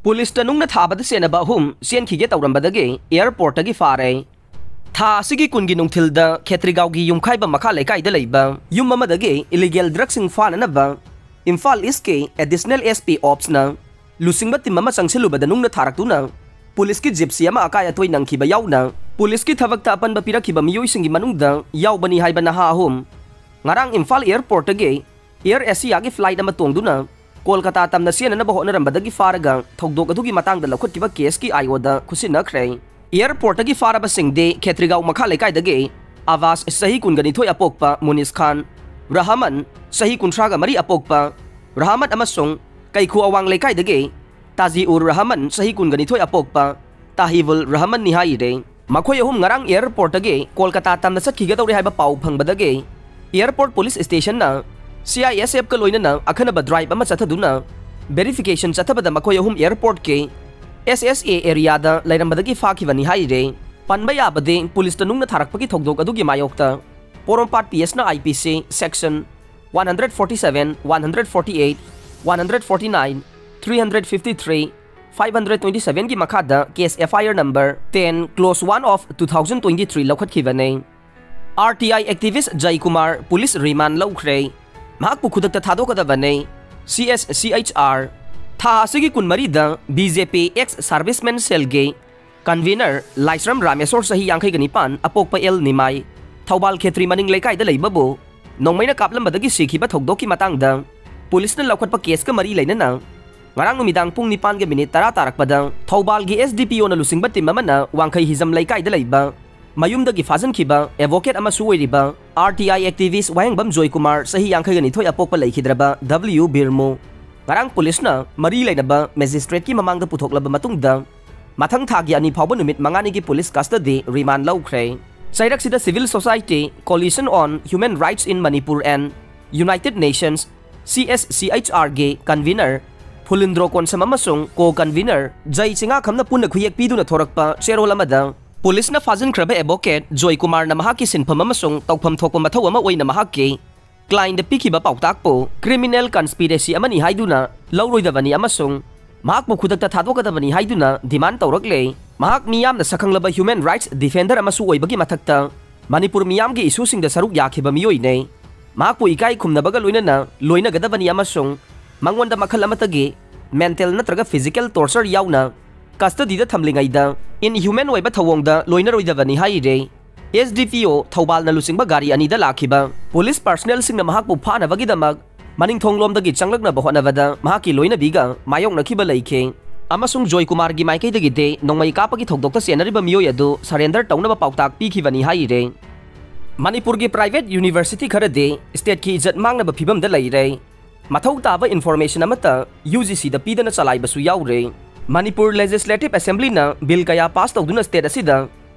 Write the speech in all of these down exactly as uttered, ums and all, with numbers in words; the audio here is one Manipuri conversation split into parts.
ꯄꯨꯂꯤꯁꯇ ꯅꯨꯡꯅ ꯊꯥꯕꯗ ꯁꯦꯟꯅꯕ ꯑꯍꯨꯝ ꯆꯦꯟꯈꯤꯒꯦ ꯇꯧꯔꯝꯕꯗꯒꯤ ꯑꯦꯌꯔꯄꯣꯔꯠꯇꯒꯤ ꯐꯥꯔꯦ꯫ ꯊꯥ ꯑꯁꯤꯒꯤ ꯀꯨꯟꯒꯤ ꯅꯨꯡꯊꯤꯜꯗ ꯈꯦꯇ꯭ꯔꯤꯒꯥꯎꯒꯤ ꯌꯨꯝꯈꯥꯏꯕ ꯃꯈꯥ ꯂꯩꯀꯥꯏꯗ ꯂꯩꯕ ꯌꯨꯝ ꯑꯃꯗꯒꯤ ꯏꯂꯤꯒꯦꯜ ꯗ꯭ꯔꯒꯁꯤꯡ ꯐꯥꯅꯅꯕ ꯏꯝꯐꯥꯜ ꯏꯁꯀꯤ ꯑꯦꯗꯤꯁꯅꯦꯜ ꯑꯦꯁ ꯄꯤ ꯑꯣꯞꯁꯅ ꯂꯨꯆꯤꯡꯕ ꯇꯤꯝ ꯑꯃ ꯆꯪꯁꯤꯜꯂꯨꯕꯗ ꯅꯨꯡꯅ ꯊꯥꯔꯛꯇꯨꯅ ꯄꯨꯂꯤꯁꯀꯤ ꯖꯤꯞꯁꯤ ꯑꯃ ꯑꯀꯥꯏ ꯑꯇꯣꯏ ꯅꯪꯈꯤꯕ ꯌꯥꯎꯅ ꯄꯨꯂꯤꯁꯀꯤ ꯊꯕꯛꯇ ꯑꯄꯟꯕ ꯄꯤꯔꯛꯈꯤꯕ ꯃꯤꯑꯣꯏꯁꯤꯡꯒꯤ ꯃꯅꯨꯡꯗ ꯌꯥꯎꯕꯅꯤ ꯍꯥꯏꯕ ꯅꯍꯥ ꯑꯍꯨꯝ ꯉꯔꯥꯡ ꯏꯝꯐꯥꯜ ꯑꯦꯌꯔꯄꯣꯔꯠꯇꯒꯤ ꯑꯦꯌꯔ ꯑꯦꯁꯤꯌꯥꯒꯤ ꯐ꯭ꯂꯥꯏꯠ ꯑꯃ ꯇꯣꯡꯗꯨꯅ ꯀꯣꯜꯀꯇꯥ ꯇꯝꯅ ꯆꯦꯟꯅꯅꯕ ꯍꯣꯠꯅꯔꯝꯕꯗꯒꯤ ꯐꯥꯔꯒ ꯊꯧꯗꯣꯛ ꯑꯗꯨꯒꯤ ꯃꯇꯥꯡꯗ ꯂꯧꯈꯠꯈꯤꯕ ꯀꯦꯁꯀꯤ ꯑꯥꯏ ꯑꯣꯗ ꯈꯨꯠꯁꯤꯟꯅꯈ꯭ꯔꯦ꯫ ꯑꯦꯌꯔꯄꯣꯔꯠꯇꯒꯤ ꯐꯥꯔꯕꯁꯤꯡꯗꯤ ꯈꯦꯇ꯭ꯔꯤꯒꯥꯎ ꯃꯈꯥ ꯂꯩꯀꯥꯏꯗꯒꯤ ꯑꯕꯥꯁ ꯆꯍꯤ ꯀꯨꯟꯒ ꯅꯤꯊꯣꯏ ꯑꯄꯣꯛꯄ ꯃꯨꯅꯤꯁ ꯈꯥꯟ, ꯔꯍꯃꯟ ꯆꯍꯤ ꯀꯨꯟꯊ꯭ꯔꯥꯒ ꯃꯔꯤ ꯑꯄꯣꯛꯄ ꯔꯍꯃꯟ ꯑꯃꯁꯨꯡ ꯀꯩꯈꯨ ꯑꯋꯥꯡ ꯂꯩꯀꯥꯏꯗꯒꯤ ꯇꯥꯖꯤ ꯎꯔ ꯔꯍꯃꯟ ꯆꯍꯤ ꯀꯨꯟꯒ ꯅꯤꯊꯣꯏ ꯑꯄꯣꯛꯄ ꯇꯥꯍꯤꯕꯨꯜ ꯔꯍꯃꯟꯅꯤ ꯍꯥꯏꯔꯦ꯫ ꯃꯈꯣꯏ ꯑꯍꯨꯝ ꯉꯔꯥꯡ ꯑꯦꯌꯔꯄꯣꯔꯠꯇꯒꯤ ꯀꯣꯜꯀꯇꯥ ꯇꯝꯅ ꯆꯠꯈꯤꯒꯗꯧꯔꯦ ꯍꯥꯏꯕ ꯄꯥꯎ ꯐꯪꯕꯗꯒꯤ ꯑꯦꯌꯔꯄꯣꯔꯠ ꯄꯨꯂꯤꯁ ꯁ꯭ꯇꯦꯁꯟꯅ ꯁꯤ ꯑꯥꯏ ꯑꯦꯁ ꯑꯦꯐꯀ ꯂꯣꯏꯅꯅ ꯑꯈꯟꯅꯕ ꯗ꯭ꯔꯥꯏꯚ ꯑꯃ ꯆꯠꯊꯗꯨꯅ ꯚꯦꯔꯤꯐꯤꯀꯦꯁꯟ ꯆꯠꯊꯕꯗ ꯃꯈꯣꯏ ꯑꯍꯨꯝ ꯑꯦꯌꯔꯄꯣꯔꯠꯀꯤ ꯑꯦꯁ ꯑꯦꯁ ꯑꯦ ꯑꯦꯔꯤꯌꯥꯗ ꯂꯩꯔꯝꯕꯗꯒꯤ ꯐꯥꯈꯤꯕꯅꯤ ꯍꯥꯏꯔꯦ꯫ ꯄꯟꯕ ꯌꯥꯕꯗꯤ ꯄꯨꯂꯤꯁꯇ ꯅꯨꯡꯅ ꯊꯥꯔꯛꯄꯒꯤ ꯊꯧꯗꯣꯛ ꯑꯗꯨꯒꯤ ꯃꯥꯌꯣꯛꯇ ꯄꯣꯔꯣꯝꯄꯥꯠ ꯄꯤ ꯑꯦꯁꯅ ꯑꯥꯏ ꯄꯤ ꯁꯤ section one hundred forty seven, one hundred forty eight, one hundred forty nine, three hundred fifty three, five hundred twenty seven ꯒꯤ ꯃꯈꯥꯗ case F I R number ten clause one of two thousand twenty three ꯂꯧꯈꯠꯈꯤꯕꯅꯤ꯫ R T I activist Jaikumar police remand ꯂꯧꯈ꯭ꯔꯦ꯫ ꯃꯍꯥꯛꯄꯨ ꯈꯨꯗꯛꯇ ꯊꯥꯗꯣꯛꯀꯗꯕꯅꯤ꯫ C S C H R. ꯊꯥ ꯑꯁꯤꯒꯤ ꯀꯨꯟꯃꯔꯤꯗ B J P X servicemen ꯁꯦꯜꯒꯤ ꯀꯟꯚꯤꯅꯔ ꯂꯥꯏꯁ꯭ꯔꯝ ꯔꯥꯃꯦꯁꯣꯔ ꯆꯍꯤ ꯌꯥꯡꯈꯩꯒ ꯅꯤꯄꯥꯟ ꯑꯄꯣꯛꯄ ꯑꯦꯜ ꯅꯤꯃꯥꯏ, ꯊꯧꯕꯥꯜ ꯈꯦꯇ꯭ꯔꯤ ꯃꯅꯤꯡ ꯂꯩꯀꯥꯏꯗ ꯂꯩꯕꯕꯨ ꯅꯣꯡꯃꯩꯅ ꯀꯥꯞꯂꯝꯕꯗꯒꯤ ꯁꯤꯈꯤꯕ ꯊꯧꯗꯣꯛꯀꯤ ꯃꯇꯥꯡꯗ ꯄꯨꯂꯤꯁꯅ ꯂꯧꯈꯠꯄ ꯀꯦꯁꯀ ꯃꯔꯤ ꯂꯩꯅꯅ ꯉꯔꯥꯡ ꯅꯨꯃꯤꯗꯥꯡ ꯄꯨꯡ ꯅꯤꯄꯥꯟꯒ ꯃꯤꯅꯤꯠ ꯇꯔꯥ ꯇꯥꯔꯛꯄꯗ ꯊꯧꯕꯥꯜꯒꯤ ꯑꯦꯁ ꯗꯤ ꯄꯤ ꯑꯣꯅ ꯂꯨꯆꯤꯡꯕ ꯇꯤꯝ ꯑꯃꯅ ꯋꯥꯡꯈꯩ ꯍꯤꯖꯝ ꯂꯩꯀꯥꯏꯗ ꯂꯩꯕ ꯃꯌꯨꯝꯗꯒꯤ ꯐꯥꯖꯤꯟꯈꯤꯕ ꯑꯦꯗꯚꯣꯀꯦꯠ ꯑꯃꯁꯨ ꯑꯣꯏꯔꯤꯕ ꯑꯥꯔ ꯇꯤ ꯑꯥꯏ ꯑꯦꯛꯇꯤꯚꯤꯁ꯭ꯠ ꯋꯥꯍꯦꯡꯕꯝ ꯖꯣꯏꯀꯨꯃꯥꯔ ꯆꯍꯤ ꯌꯥꯡꯈꯩꯒ ꯅꯤꯊꯣꯏ ꯑꯄꯣꯛꯄ ꯂꯩꯈꯤꯗ꯭ꯔꯕ ꯗꯕ꯭ꯂꯤꯌꯨ ꯕꯤꯔꯃꯨ ꯉꯔꯥꯡ ꯄꯨꯂꯤꯁꯅ ꯃꯔꯤ ꯂꯩꯅꯕ ꯃꯦꯖꯤꯁꯇ꯭ꯔꯦꯠꯀꯤ ꯃꯃꯥꯡꯗ ꯄꯨꯊꯣꯛꯂꯕ ꯃꯇꯨꯡꯗ ꯃꯊꯪ ꯊꯥꯒꯤ ꯑꯅꯤ ꯐꯥꯎꯕ ꯅꯨꯃꯤꯠ ꯃꯉꯥꯅꯤꯒꯤ ꯄꯨꯂꯤꯁ ꯀꯁꯇꯗꯤ ꯔꯤꯃꯥꯟ ꯂꯧꯈ꯭ꯔꯦ꯫ ꯆꯩꯔꯛꯁꯤꯗ Civil Society, Coalition on Human Rights in Manipur and United Nations, C S C H R ꯒꯤ ꯀꯟꯚꯤꯅꯔ ꯐꯨꯂꯤꯟꯗ꯭ꯔꯣ ꯀꯣꯟꯁꯝ ꯑꯃꯁꯨꯡ ꯀꯣ ꯀꯟꯚꯤꯅꯔ ꯖꯩ ꯆꯤꯉꯥꯈꯝꯅ ꯄꯨꯟꯅ ꯈꯨꯌꯦꯛ ꯄꯤꯗꯨꯅ ꯊꯣꯔꯛꯄ ꯆꯦꯔꯣꯜ ꯑꯃꯗ ꯄꯨꯂꯤꯁꯅ ꯐꯥꯖꯤꯟꯈ꯭ꯔꯕ ꯑꯦꯗꯚꯣꯀꯦꯠ ꯖꯣꯏꯀꯨꯃꯥꯔꯅ ꯃꯍꯥꯛꯀꯤ ꯁꯤꯟꯐꯝ ꯑꯃꯁꯨꯡ ꯇꯧꯐꯝ ꯊꯣꯛꯄ ꯃꯊꯧ ꯑꯃ ꯑꯣꯏꯅ ꯃꯍꯥꯛꯀꯤ ꯀ꯭ꯂꯥꯏꯟꯗ ꯄꯤꯈꯤꯕ ꯄꯥꯎꯇꯥꯛꯄꯨ ꯀ꯭ꯔꯤꯃꯤꯅꯦꯜ ꯀꯟꯁꯄꯤꯔꯦꯁꯤ ꯑꯃꯅꯤ ꯍꯥꯏꯗꯨꯅ ꯂꯧꯔꯣꯏꯗꯕꯅꯤ ꯑꯃꯁꯨꯡ ꯃꯍꯥꯛꯄꯨ ꯈꯨꯗꯛꯇ ꯊꯥꯗꯣꯛꯀꯗꯕꯅꯤ ꯍꯥꯏꯗꯨꯅ demand ꯇꯧꯔꯛꯂꯦ꯫ ꯃꯍꯥꯛ ꯃꯤꯌꯥꯝꯅ ꯁꯛꯈꯪꯂꯕ human rights defender ꯑꯃꯁꯨ ꯑꯣꯏꯕꯒꯤ ꯃꯊꯛꯇ ꯃꯅꯤꯄꯨꯔ ꯃꯤꯌꯥꯝꯒꯤ issueꯁꯤꯡꯗ ꯁꯔꯨꯛ ꯌꯥꯈꯤꯕ ꯃꯤꯑꯣꯏꯅꯤ꯫ ꯃꯍꯥꯛꯄꯨ ꯏꯀꯥꯏ ꯈꯨꯝꯅꯕꯒ ꯂꯣꯏꯅꯅ ꯂꯣꯏꯅꯒꯗꯕꯅꯤ ꯑꯃꯁꯨꯡ ꯃꯉꯣꯟꯗ ꯃꯈꯜ ꯑꯃꯠꯇꯒꯤ mental ꯅꯠꯇ꯭ꯔꯒ physical torture ꯌꯥꯎꯅ custodyꯗ ꯊꯝꯂꯤꯉꯩꯗ inhuman ꯑꯣꯏꯕ ꯊꯧꯑꯣꯡꯗ ꯂꯣꯏꯅꯔꯣꯏꯗꯕꯅꯤ ꯍꯥꯏꯔꯦ꯫ SDPO ꯊꯧꯕꯥꯜꯅ ꯂꯨꯆꯤꯡꯕ ꯒꯥꯔꯤ ꯑꯅꯤꯗ ꯂꯥꯛꯈꯤꯕ police personnelꯁꯤꯡꯅ ꯃꯍꯥꯛꯄꯨ ꯐꯥꯅꯕꯒꯤꯗꯃꯛ ꯃꯅꯤꯡꯊꯣꯡꯂꯣꯝꯗꯒꯤ ꯆꯪꯂꯛꯅꯕ ꯍꯣꯠꯅꯕꯗ ꯃꯍꯥꯛꯀꯤ ꯂꯣꯏꯅꯕꯤꯒ ꯃꯥꯌꯣꯛꯅꯈꯤꯕ ꯂꯩꯈꯤ꯫ ꯑꯃꯁꯨꯡ ꯖꯣꯏꯀꯨꯃꯥꯔꯒꯤ ꯃꯥꯏꯀꯩꯗꯒꯤꯗꯤ ꯅꯣꯡꯃꯩ ꯀꯥꯞꯄꯒꯤ ꯊꯧꯗꯣꯛꯇ ꯆꯦꯟꯅꯔꯤꯕ ꯃꯤꯑꯣꯏ ꯑꯗꯨ surrender ꯇꯧꯅꯕ ꯄꯥꯎꯇꯥꯛ ꯄꯤꯈꯤꯕꯅꯤ ꯍꯥꯏꯔꯦ꯫ ꯃꯅꯤꯄꯨꯔꯒꯤ private university ꯈꯔꯗꯤ stateꯀꯤ ꯏꯖꯠ ꯃꯥꯡꯅꯕ ꯐꯤꯕꯝꯗ ꯂꯩꯔꯦ꯫ ꯃꯊꯧ ꯇꯥꯕ information ꯑꯃꯠꯇ UGCꯗ ꯄꯤꯗꯅ ꯆꯂꯥꯏꯕꯁꯨ ꯌꯥꯎꯔꯦ꯫ ꯃꯅꯤꯄꯨꯔ Legislative Assemblyꯅ bill ꯀꯌꯥ pass ꯇꯧꯗꯨꯅ state ꯑꯁꯤꯗ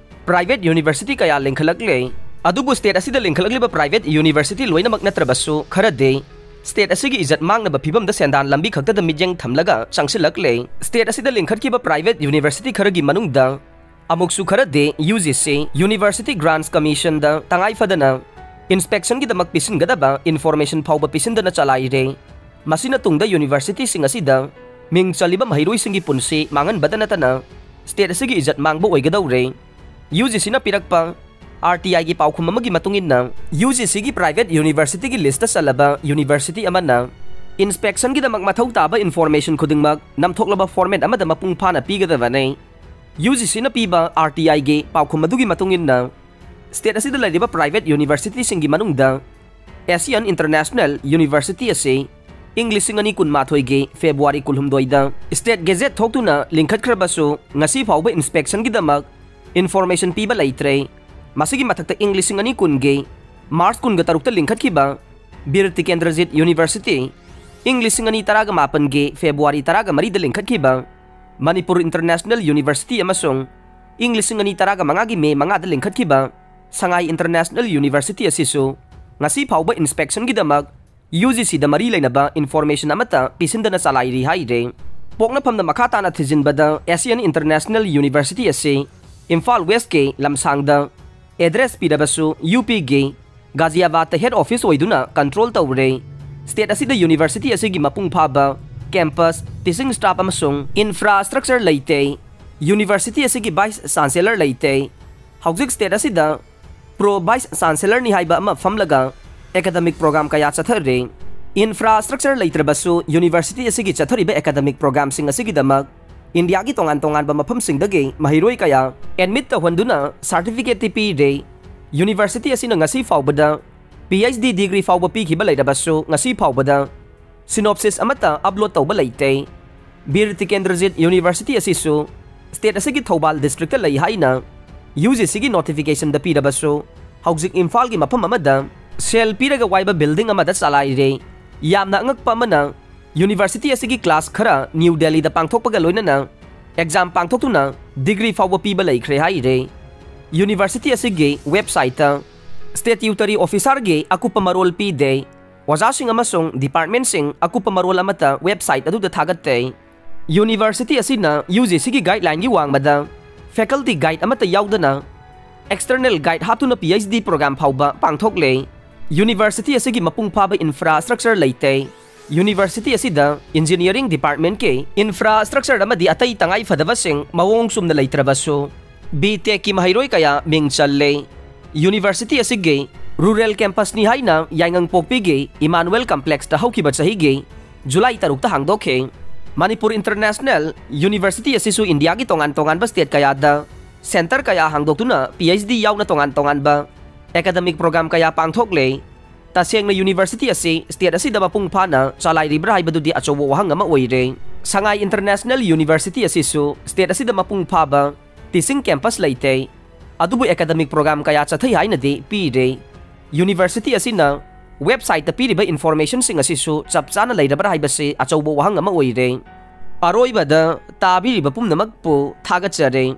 private university ꯀꯌꯥ ꯂꯤꯡꯈꯠꯂꯛꯂꯦ꯫ ꯑꯗꯨꯕꯨ state ꯑꯁꯤꯗ ꯂꯤꯡꯈꯠꯂꯛꯂꯤꯕ private university ꯂꯣꯏꯅꯃꯛ ꯅꯠꯇ꯭ꯔꯕꯁꯨ ꯈꯔꯗꯤ state ꯑꯁꯤꯒꯤ ꯏꯖꯠ ꯃꯥꯡꯅꯕ ꯐꯤꯕꯝꯗ ꯁꯦꯟꯗꯥꯟ ꯂꯝꯕꯤ ꯈꯛꯇꯗ ꯃꯤꯠꯌꯦꯡ ꯊꯝꯂꯒ ꯆꯪꯁꯤꯜꯂꯛꯂꯦ꯫ State ꯑꯁꯤꯗ ꯂꯤꯡꯈꯠꯈꯤꯕ private university ꯈꯔꯒꯤ ꯃꯅꯨꯡꯗ ꯑꯃꯨꯛꯁꯨ ꯈꯔꯗꯤ UGC, University Grants Commissionꯗ ꯇꯉꯥꯏ ꯐꯗꯅ inspectionꯒꯤꯗꯃꯛ ꯄꯤꯁꯤꯟꯒꯗꯕ information ꯐꯥꯎꯕ ꯄꯤꯁꯤꯟꯗꯅ ꯆꯂꯥꯏꯔꯦ꯫ ꯃꯁꯤꯅ ꯇꯨꯡꯗ universityꯁꯤꯡ ꯑꯁꯤꯗ ꯃꯤꯡ ꯆꯜꯂꯤꯕ ꯃꯍꯩꯔꯣꯏꯁꯤꯡꯒꯤ ꯄꯨꯟꯁꯤ ꯃꯥꯡꯍꯟꯕꯗ ꯅꯠꯇꯅ state ꯑꯁꯤꯒꯤ ꯏꯖꯠ ꯃꯥꯡꯕ ꯑꯣꯏꯒꯗꯧꯔꯦ꯫ UGCꯅ ꯄꯤꯔꯛꯄ RTIꯒꯤ ꯄꯥꯎꯈꯨꯝ ꯑꯃꯒꯤ ꯃꯇꯨꯡ ꯏꯟꯅ, UGCꯒꯤ private universityꯒꯤ listꯇ ꯆꯜꯂꯕ university ꯑꯃꯅ inspectionꯒꯤꯗꯃꯛ ꯃꯊꯧ ꯇꯥꯕ information ꯈꯨꯗꯤꯡꯃꯛ ꯅꯝꯊꯣꯛꯂꯕ format ꯑꯃꯗ ꯃꯄꯨꯡ ꯐꯥꯅ ꯄꯤꯒꯗꯕꯅꯤ꯫ UGCꯅ ꯄꯤꯕ RTIꯒꯤ ꯄꯥꯎꯈꯨꯝ ꯑꯗꯨꯒꯤ ꯃꯇꯨꯡ ꯏꯟꯅ, state ꯑꯁꯤꯗ ꯂꯩꯔꯤꯕ private universityꯁꯤꯡꯒꯤ ꯃꯅꯨꯡꯗ Asian International University ꯑꯁꯤ ꯏꯪ ꯂꯤꯁꯤꯡ ꯑꯅꯤ ꯀꯨꯟꯃꯥꯊꯣꯏꯒꯤ February ꯀꯨꯟꯍꯨꯝꯗꯣꯏꯗ state gazette ꯊꯣꯛꯇꯨꯅ ꯂꯤꯡꯈꯠꯈ꯭ꯔꯕꯁꯨ, ꯉꯁꯤ ꯐꯥꯎꯕ inspectionꯒꯤꯗꯃꯛ information ꯄꯤꯕ ꯂꯩꯇ꯭ꯔꯦ꯫ ꯃꯁꯤꯒꯤ ꯃꯊꯛꯇ ꯏꯪ ꯂꯤꯁꯤꯡ ꯑꯅꯤ ꯀꯨꯟꯒꯤ March ꯀꯨꯟꯒ ꯇꯔꯨꯛꯇ ꯂꯤꯡꯈꯠꯈꯤꯕ ꯕꯤꯔ ꯇꯤꯀꯦꯟꯗ꯭ꯔꯖꯤꯠ University, ꯏꯪ ꯂꯤꯁꯤꯡ ꯑꯅꯤ ꯇꯔꯥꯒ ꯃꯥꯄꯟꯒꯤ February ꯇꯔꯥꯒ ꯃꯔꯤꯗ ꯂꯤꯡꯈꯠꯈꯤꯕ ꯃꯅꯤꯄꯨꯔ International University ꯑꯃꯁꯨꯡ ꯏꯪ ꯂꯤꯁꯤꯡ ꯑꯅꯤ ꯇꯔꯥꯒ ꯃꯉꯥꯒꯤ May ꯃꯉꯥꯗ ꯂꯤꯡꯈꯠꯈꯤꯕ ꯁꯉꯥꯏ International University ꯑꯁꯤꯁꯨ ꯉꯁꯤ ꯐꯥꯎꯕ inspectionꯒꯤꯗꯃꯛ UGCꯗ ꯃꯔꯤ ꯂꯩꯅꯕ information ꯑꯃꯠꯇ ꯄꯤꯁꯤꯟꯗꯅ ꯆꯂꯥꯏꯔꯤ ꯍꯥꯏꯔꯦ꯫ ꯄꯣꯛꯅꯐꯝꯅ ꯃꯈꯥ ꯇꯥꯅ ꯊꯤꯖꯤꯟꯕꯗ, Asian International University ꯑꯁꯤ ꯏꯝꯐꯥꯜ Westꯀꯤ ꯂꯝꯁꯥꯡꯗ address ꯄꯤꯔꯕꯁꯨ, UPꯒꯤ ꯒꯥꯖꯤꯌꯥꯕꯥꯗꯇ head office ꯑꯣꯏꯗꯨꯅ control ꯇꯧꯔꯦ꯫ State ꯑꯁꯤꯗ university ꯑꯁꯤꯒꯤ ꯃꯄꯨꯡ ꯐꯥꯕ campus, teaching staff ꯑꯃꯁꯨꯡ infrastructure ꯂꯩꯇꯦ꯫ University ꯑꯁꯤꯒꯤ vice chancellor ꯂꯩꯇꯦ꯫ ꯍꯧꯖꯤꯛ state ꯑꯁꯤꯗ pro vice chancellorꯅꯤ ꯍꯥꯏꯕ ꯑꯃ ꯐꯝꯂꯒ academic program ꯀꯌꯥ ꯆꯠꯊꯔꯤ꯫ Infrastructure ꯂꯩꯇ꯭ꯔꯕꯁꯨ university ꯑꯁꯤꯒꯤ ꯆꯠꯊꯔꯤꯕ academic programꯁꯤꯡ ꯑꯁꯤꯒꯤꯗꯃꯛ ꯏꯟꯗꯤꯌꯥꯒꯤ ꯇꯣꯉꯥꯟ ꯇꯣꯉꯥꯟꯕ ꯃꯐꯝꯁꯤꯡꯗꯒꯤ ꯃꯍꯩꯔꯣꯏ ꯀꯌꯥ admit ꯇꯧꯍꯟꯗꯨꯅ certificateꯇꯤ ꯄꯤꯔꯦ꯫ University ꯑꯁꯤꯅ ꯉꯁꯤ ꯐꯥꯎꯕꯗ PhD degree ꯐꯥꯎꯕ ꯄꯤꯈꯤꯕ ꯂꯩꯔꯕꯁꯨ ꯉꯁꯤ ꯐꯥꯎꯕꯗ synopsis ꯑꯃꯠꯇ upload ꯇꯧꯕ ꯂꯩꯇꯦ꯫ ꯕꯤꯔ ꯇꯤꯀꯦꯟꯗ꯭ꯔꯖꯤꯠ University ꯑꯁꯤꯁꯨ state ꯑꯁꯤꯒꯤ ꯊꯧꯕꯥꯜ districtꯇ ꯂꯩ ꯍꯥꯏꯅ UGCꯒꯤ notificationꯗ ꯄꯤꯔꯕꯁꯨ ꯍꯧꯖꯤꯛ ꯏꯝꯐꯥꯜꯒꯤ ꯃꯐꯝ ꯑꯃꯗ ꯁꯦꯜ ꯄꯤꯔꯒ ꯋꯥꯏꯕ building ꯑꯃꯗ ꯆꯂꯥꯏꯔꯦ꯫ ꯌꯥꯝꯅ ꯑꯉꯛꯄ ꯑꯃꯅ university ꯑꯁꯤꯒꯤ class ꯈꯔ ꯅ꯭ꯌꯨ ꯗꯦꯜꯂꯤꯗ ꯄꯥꯡꯊꯣꯛꯄꯒ ꯂꯣꯏꯅꯅ exam ꯄꯥꯡꯊꯣꯛꯇꯨꯅ degree ꯐꯥꯎꯕ ꯄꯤꯕ ꯂꯩꯈ꯭ꯔꯦ ꯍꯥꯏꯔꯦ꯫ University ꯑꯁꯤꯒꯤ websiteꯇ statutory officerꯒꯤ ꯑꯀꯨꯞꯄ ꯃꯔꯣꯜ ꯄꯤꯗꯦ꯫ ꯑꯣꯖꯥꯁꯤꯡ ꯑꯃꯁꯨꯡ departmentꯁꯤꯡ ꯑꯀꯨꯞꯄ ꯃꯔꯣꯜ ꯑꯃꯠꯇ website ꯑꯗꯨꯗ ꯊꯥꯒꯠꯇꯦ꯫ University ꯑꯁꯤꯅ UGCꯒꯤ guidelineꯒꯤ ꯋꯥꯡꯃꯗ faculty guide ꯑꯃꯠꯇ ꯌꯥꯎꯗꯅ external guide ꯍꯥꯞꯇꯨꯅ PhD program ꯐꯥꯎꯕ ꯄꯥꯡꯊꯣꯛꯂꯦ꯫ University ꯑꯁꯤꯒꯤ ꯃꯄꯨꯡ ꯐꯥꯕ infrastructure ꯂꯩꯇꯦ꯫ University ꯑꯁꯤꯗ engineering departmentꯀꯤ infrastructure ꯑꯃꯗꯤ ꯑꯇꯩ ꯇꯉꯥꯏ ꯐꯗꯕꯁꯤꯡ ꯃꯑꯣꯡ ꯆꯨꯝꯅ ꯂꯩꯇ꯭ꯔꯕꯁꯨ, B.Techꯀꯤ ꯃꯍꯩꯔꯣꯏ ꯀꯌꯥ ꯃꯤꯡ ꯆꯜꯂꯦ꯫ University ꯑꯁꯤꯒꯤ rural campusꯅꯤ ꯍꯥꯏꯅ ꯌꯥꯏꯉꯪꯄꯣꯛꯄꯤꯒꯤ Emmanuel Complexꯇ ꯍꯧꯈꯤꯕ ꯆꯍꯤꯒꯤ July ꯇꯔꯨꯛꯇ ꯍꯥꯡꯗꯣꯛꯈꯤ꯫ ꯃꯅꯤꯄꯨꯔ International University ꯑꯁꯤꯁꯨ ꯏꯟꯗꯤꯌꯥꯒꯤ ꯇꯣꯉꯥꯟ ꯇꯣꯉꯥꯟꯕ state ꯀꯌꯥꯗ center ꯀꯌꯥ ꯍꯥꯡꯗꯣꯛꯇꯨꯅ PhD ꯌꯥꯎꯅ ꯇꯣꯉꯥꯟ ꯇꯣꯉꯥꯟꯕ academic program ꯀꯌꯥ ꯄꯥꯡꯊꯣꯛꯂꯦ꯫ ꯇꯁꯦꯡꯅ university ꯑꯁꯤ state ꯑꯁꯤꯗ ꯃꯄꯨꯡ ꯐꯥꯅ ꯆꯂꯥꯏꯔꯤꯕ꯭ꯔꯥ ꯍꯥꯏꯕꯗꯨꯗꯤ ꯑꯆꯧꯕ ꯋꯥꯍꯪ ꯑꯃ ꯑꯣꯏꯔꯦ꯫ ꯁꯉꯥꯏ International University ꯑꯁꯤꯁꯨ state ꯑꯁꯤꯗ ꯃꯄꯨꯡ ꯐꯥꯕ teaching campus ꯂꯩꯇꯦ꯫ ꯑꯗꯨꯕꯨ academic program ꯀꯌꯥ ꯆꯠꯊꯩ ꯍꯥꯏꯅꯗꯤ ꯄꯤꯔꯦ꯫ University ꯑꯁꯤꯅ websiteꯇ ꯄꯤꯔꯤꯕ informationꯁꯤꯡ ꯑꯁꯤꯁꯨ ꯆꯞ ꯆꯥꯅ ꯂꯩꯔꯕ꯭ꯔꯥ ꯍꯥꯏꯕꯁꯤ ꯑꯆꯧꯕ ꯋꯥꯍꯪ ꯑꯃ ꯑꯣꯏꯔꯦ꯫ ꯑꯔꯣꯏꯕꯗ ꯇꯥꯕꯤꯔꯤꯕ ꯄꯨꯝꯅꯃꯛꯄꯨ ꯊꯥꯒꯠꯆꯔꯤ꯫